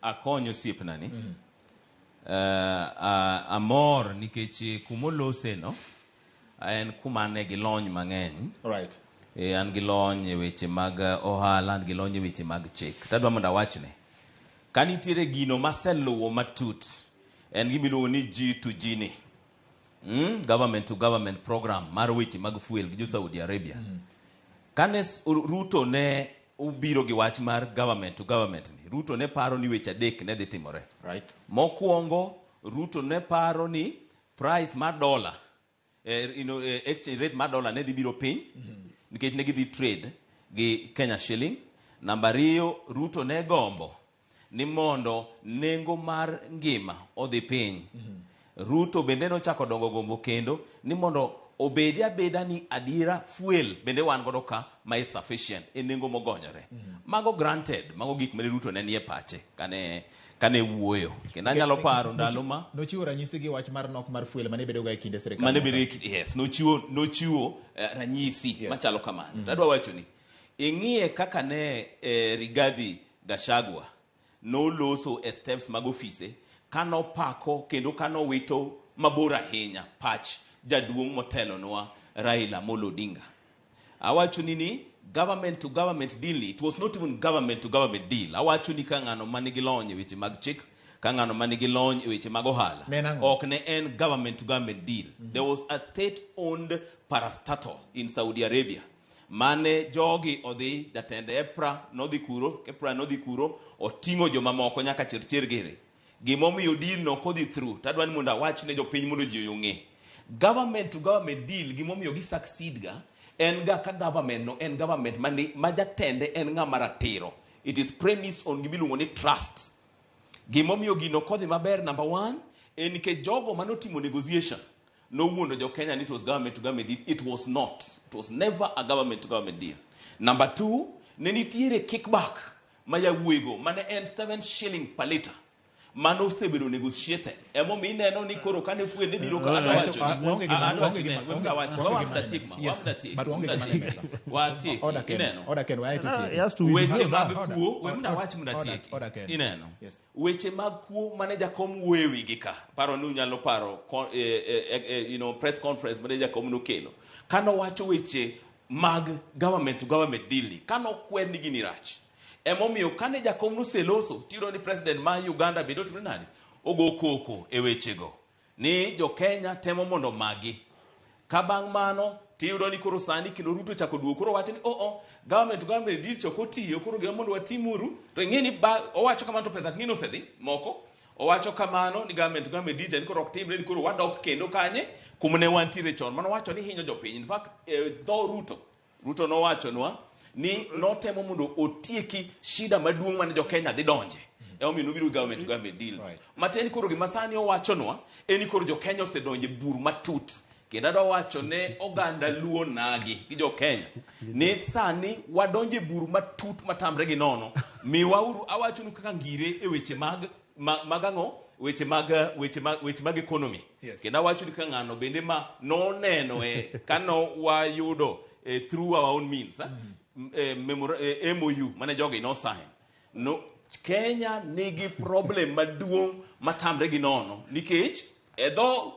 Akony osiepna ni. Amor nikech kumolose no en kuma ane gi lony mang'eny. An gi lony e weche mag ohala, an gi lony e weche mag chik. Tadwa mondo awachne. Ka nitiere gino maseluwo matut, en gima iluongo ni G to G ni. Government to government program mar weche mag fuel gi jo Saudi Arabia. Kane Ruto ne obiro gi wach mar government to government ni, Ruto ne paro ni weche adek ne dhi timore. Mokwongo, Ruto ne paro ni price mar dollar, exchange rate mar dollar ne dhi biro piny, nikech ne gidhi trade gi Kenya shilling. Namba ariyo, Ruto ne gombo ni mondo nengo mar ngima odhi piny. Ruto bende nochako dongo gombo kendo ni mondo obedi abeda ni adiera fuel bende wan godo ka ma is sufficient e nengo mogonyore. Mago granted, mago gik mane Ruto ne nie pache kane wuoyo. Kendo anyalo paro ndalo ma nochiwo ranyisi gi wach mar nok mar fuel mane bedo ga e kinde sirkal. Mane bedo e kinde, yes, nochiwo ranyisi machalo kamano. Tadwa wacho ni ing'iye kaka ne Rigathi Gachagua noloso e steps mag ofise kanopako kendo kanowito mabor ahinya pach jaduong' motelonwa Raila Amolo Odinga. Awacho ni government to government deal ni, it was not even government to government deal. Awacho ni ka ng'ano manigi lony e weche mag chik, ka ng'ano manigi lony e weche mag ohala, Ne en ang'o? ok ne en government to government deal. There was a state owned parastatal in Saudi Arabia mane jogi odhi, jatend EPRA nodhi kuro, EPRA nodhi kuro, oting'o jomamoko nyaka Chirchir giri. Gimomiyo deal no ok odhi through, tadwa ni mondo awach ne jopiny mondo ji ong'e. Government to government deal, gimomiyo gi succeed ga, en ga ka government no en government mani, ma jatende en ng'ama ratiro. It is premised on gimiluongo ni trust. Gimomiyo gino ok odhi maber, number one, en nikech jogo manotimo negotiation nowuondo jo Kenya ni it was government to government deal. It was not. It was never a government to government deal. Number two, ne nitiere kickback ma yawuoyigo mane en 7 shilling per liter mano osebedo negotiated. Emomiyo ineno ni koro kane fuel ne biro ka adwa wacho ni Waonge gima- adwa waonge wacho gima- ne, we mda wacho, waonge wa gima mda ne tiek mesa. ma, wa Yes, mda tiek, but waonge mda gima ne tiek. mesa. Watiek, Order Ken, ineno. order Ken, wae to No, tieki. he has to Weche withdraw mag that. Order, kuo, we mda order, wach mda order, tieki. order Ken. Ineno. Yes. Weche mag kuo mane jakom wuoyo e wigi ka. Paro ni unyalo paro press conference mane jakom nokelo. Kano wacho weche mag government to government deal ni, kano kwer ni gini rach. Emomiyo kane jakom noseloso, tiyudo ni president ma Uganda bende otimre nade? Ogo koko e wechego. Ni jo Kenya temo mondo magi. Ka bang' mano tiyudo ni koro sani kendo Ruto chako duogo koro wacho ni oh, government to government deal chok otiyo, koro gima mondo watimuru to ing'e ni owacho kamano to pesa ting'e ni osedhi moko. Owacho kamano ni government to government deal ni koro ok timre, ni koro wadok kendo kanye kuma ne wantiere chon. Mano wacho ni hinyo jopiny. In fact, dho Ruto nowachonwa ni notemo mondo otieki shida maduong' mane jo Kenya dhi donje. Emomiyo nobiro gi government to government deal. Matin koro gima sani owachonwa en ni koro jo Kenya osedonje bur matut. Kendo adwa wacho ne oganda Luo nagi gi jo Kenya ni sani wadonje bur matut matamre gi nono. Miwauru awachonu kaka ngire e weche mag ang'o? Weche mag economy. Kendo awacho ni ka ng'ano bende ma noneno e kano wayudo through our own means, MOU mane jogi no sign. No, Kenya nigi problem maduong' matamre gi nono nikech e dho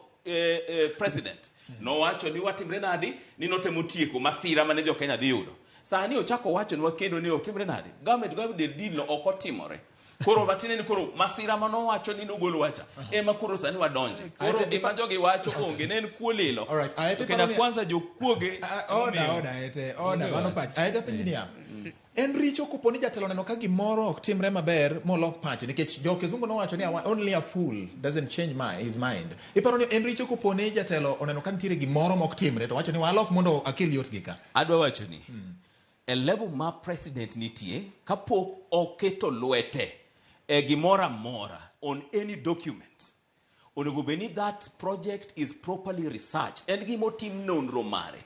president nowacho ni watimre nadi ni notemo tieko masira mane jo Kenya dhi yudo. Sani ochako wachonwa kendo ni otimre nadi. Government deal no ok otimore. Koro matine ni koro masira manowacho ni nogol wacha ema koro sani wadonje. Koro gima jogi wacho onge, ne en kuo lilo. All right, aete Kenya paro ni- Kwanza jokuoge. Order, emomiyo- order, ete, order, Onge mano wach. pach. Aete penj niya, en richo kopo ni jatelo oneno ka gimoro ok timre maber molok pache, nikech jo kizungu nowacho ni only a fool doesn't change his mind. Iparo ni en richo kopo ni jatelo oneno ka nitiere gimoro mok timre to wacho ni walok mondo akel yot gi ka? Adwa wacho ni e level ma president nitie, kapok oketo lwete e gimoro amora on any document, onego bed ni that project is properly researched. En gima otim nonro mare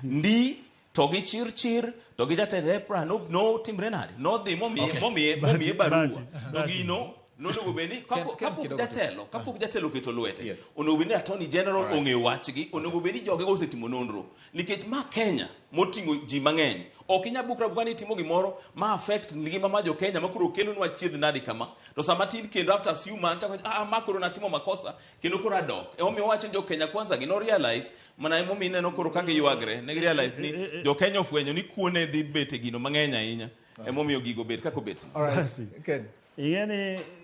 ndi to gi chir chir to gi jatend EPRA no timre nade nodhi momiye momiye barua to gino nonego bed ni Ken kapok kidogo tu. kapok jatelo oketo lwete, onego bed ni attorney general ong'eyo wachgi, onego bed ni joge osetimo nonro, nikech ma Kenya moting'o ji mang'eny. Ok inyal bukra buka ni itimo gimoro ma affect ngima ma jo Kenya ma koro kelonwa achiedh nadi kama. To sama tin kendo after few months chako ah ma koro natimo makosa kendo koro adok. Emomiyo wacho ni jo Kenya Kwanza gi no realize mana emomiyo ineno koro ka giywagre ne gi realize ni jo Kenya ofwenyo ni kuo ne dhi bet e gino mang'eny ahinya. Emomiyo gigo bet kaka obet. All right. Ken. Ing'e ni.